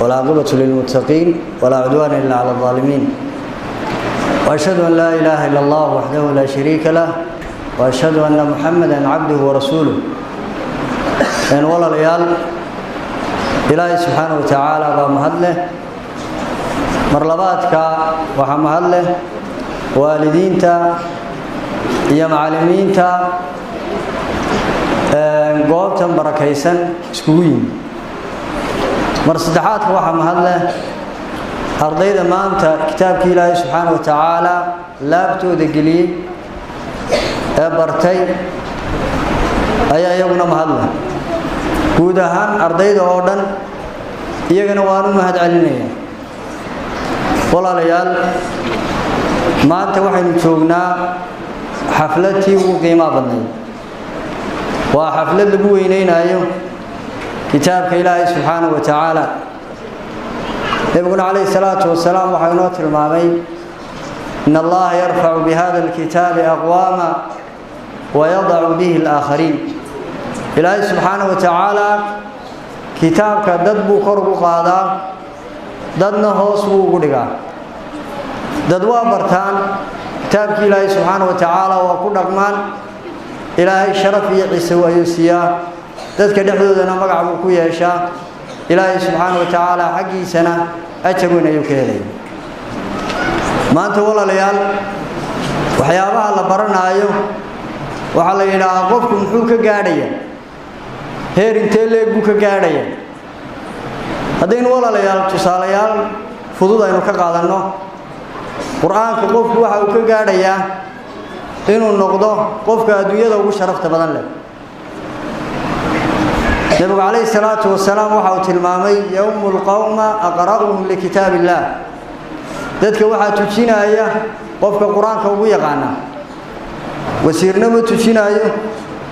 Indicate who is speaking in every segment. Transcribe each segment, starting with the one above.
Speaker 1: والعاقبة للمتقين ولا عدوان إلا على الظالمين، وأشهد أن لا إله إلا الله وحده لا شريك له، وأشهد أن محمدا عبده ورسوله. Walaalayaal, Ilaahay subxaana wa tacaala baa mahad leh. Mar labaadka waxaa mahad leh waalidiinta iyo macallimiinta goobtan barakaysan iskugu yimi. Mar saddexaadka waxaa mahad leh ardayda maanta kitaabkii Ilaahay subxaana wa tacaala laabtooda geliyey ee bartay ayaa iyaguna mahad leh. Guud ahaan ardayda oo dhan iyagana waan u mahad celinaya. Walaalayaal, maanta waxaynu joognaa xaflad tii ugu qiimaha badnayd. Waa xaflad lagu weyneynayo kitaabka Ilaahay subxaanahu wa tacaala. Nebiguna calayhi salaatu wasalaam waxaa inoo tilmaamay: "In Allaha yarfacu bihada alkitaabi aqwaama wayadacu bihi alaakhariin." Ilaahay subxaanahu wa tacaala kitaabka dad buu kor ugu qaadaa, dadna hoos buu ugu dhigaa. Dad waa bartaan kitaabkii Ilaahay subxaana wa tacaala, waa ku dhaqmaan, Ilaahay sharaf iyo ciise ayuu siiyaa, dadka dhexdoodana magac buu ku yeeshaa, Ilaahay subxaana wa tacaala xaggiisana ajar weyn ayuu ka helaya. Maanta, walaalayaal, waxyaabaha la baranaayo waxaa la yidhaahaa qofku muxuu ka gaadhaya, heer intee leeg buu ka gaadhaya? Haddaynu, walaalayaal, tusaalayaal fudud aynu ka qaadanno Qur-aanka, qofku waxa uu ka gaadhayaa inuu noqdo qofka adduunyada ugu sharafta badan leh. Nebigu calayhi salaatu wasalaam waxa uu tilmaamay: "Yaumu lqowma aqra'uhum likitaab illaah." Dadka waxaa tujinaya qofka Qur-aanka ugu yaqaana. Wasiirna ma tujinaayo,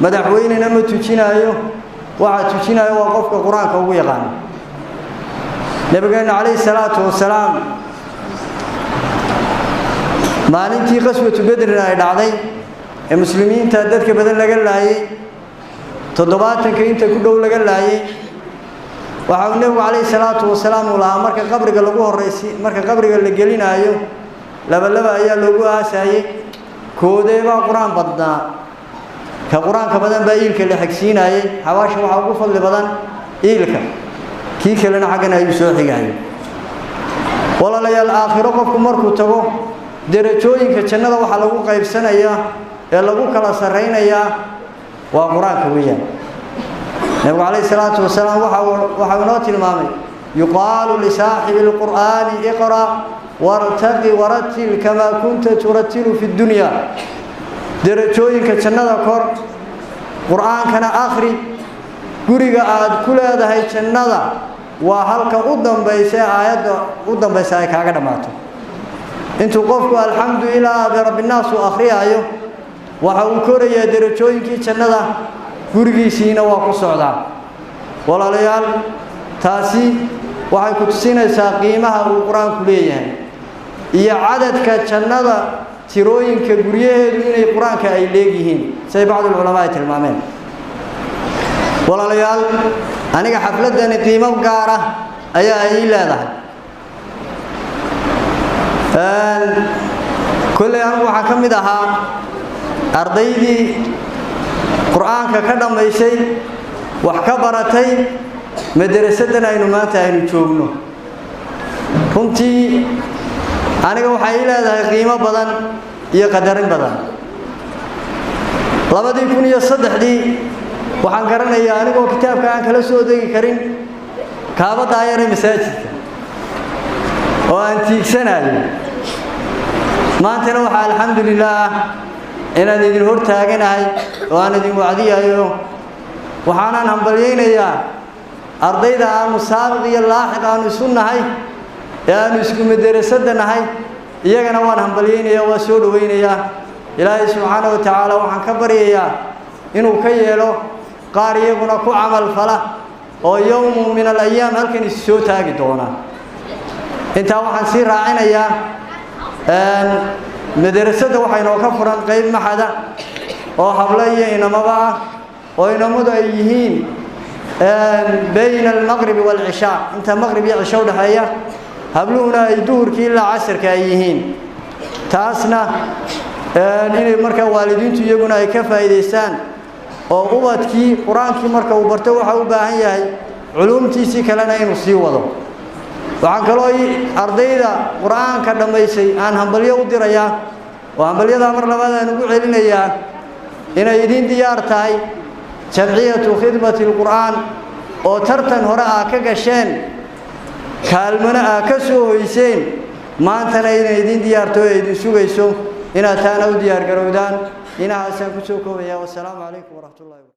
Speaker 1: madaxweynena ma tujinaayo, waxaa tujinaayo waa qofka Qur-aanka ugu yaqaana. Nabigeenna calayhi salaatu wasalaam maalintii qaswatu Bedrin ay dhacday ee muslimiinta dadka badan laga laayey, 70-ka inta ku dhow laga laayey, waxa uu Nebigu calayhi salaatu wasalaam uu lahaa: marka qabriga lagu horraysi, marka qabriga la gelinaayo, laba laba ayaa loogu aasaayey, koodeebaa Qur-aan badnaa? Ka Qur-aanka badan baa iilka la xigsiinaayey. Xabaasha waxaa ugu fadli badan iilka, kii kalena xaggan ayuu soo xigayay. Walaalayaal, aakhiro qofku markuu tago, derajooyinka jannada waxaa lagu qaybsanayaa ee lagu kala sarraynayaa waa Qur-aanka weeyaan. Nebigu calayhi salaatu wasalaam waxau inoo tilmaamay: "Yuqaalu lisaaxibi alqur'aani: iqra' wartaqi waratil kamaa kunta turatilu fi ddunya." Derajooyinka jannada kor, Qur-aankana akhri. Guriga aad ku leedahay jannada waa halka u dambaysa ee aayadda u dambaysa ay kaaga dhammaato. Intuu qofku "alxamdu ilaa birabbinnaas" uu akhriyaayo, waxa uu korayaa derajooyinkii jannada, gurigiisiina waa ku socdaa. Walaalayaal, taasi waxay ku tusinaysaa qiimaha uu Qur-aanku leeyahay iyo cadadka jannada, tirooyinka guryaheedu inay Qur-aanka ay leegyihiin, siday bacdulculamaa ay tilmaameen. Walaalayaal, aniga xafladdani qiimo gaar ah ayaa ay ii leedahay. Kolley anigu waxaan ka mid ahaa ardaydii Qur-aanka ka dhammaysay, wax ka baratay madarasadan aynu maanta aynu joogno. Runtii aniga waxay ii leedahay qiimo badan iyo qadarin badan. 2003-dii waxaan garanayaa anigoo kitaabka aan kala soo degi karin kaabaddaa yare masaajidka oo aan tiigsanayo. Maantana waxaa alxamdu lilaah inaan idin hor taaganahay oo aan idin wacdiyayo. Waxaanaan hambalyaynayaa ardayda aanu saabiq iyo laaxiq aanu isu nahay ee aanu isku madarasada nahay. Iyagana waan hambalyaynayaa, waa soo dhowaynayaa. Ilaahay subxaana wa tacaala waxaan ka baryayaa inuu ka yeelo qaar iyaguna ku camal fala oo yowmu min alayaam halkan is soo taagi doona. Intaa waxaan sii raacinayaa, madarasada waxaa inoo ka furan qayb maxada oo hablo iyo inamaba ah, oo inamadu ay yihiin Bayna almaqribi waalcishaa, inta maqrib iyo cisho udhexeeya, habluhuna ay duhurkii ilaa casarka ay yihiin. Taasna inay markaa waalidiintu iyaguna ay ka faa'iidaystaan, oo ubadkii Qur-aankii marka uu barto waxa u baahan yahay culuumtiisii kalena inuu sii wado. Waxaan kaloo ardayda Qur-aanka dhammaysay aan hambalyo u dirayaa, oo hambalyadaa mar labaad aan ugu celinayaa, inay idiin diyaar tahay Jamciyatu Khidmati Alqur'aan, oo tartan hore aa ka gasheen, kaalmana aa ka soo hoyseen, maantana inay idiin diyaarto ee idin sugayso inaad taana u diyaar garowdaan. Inahaasaan ku soo koobaya. Wasalaamu calaykum waraxmatullahi.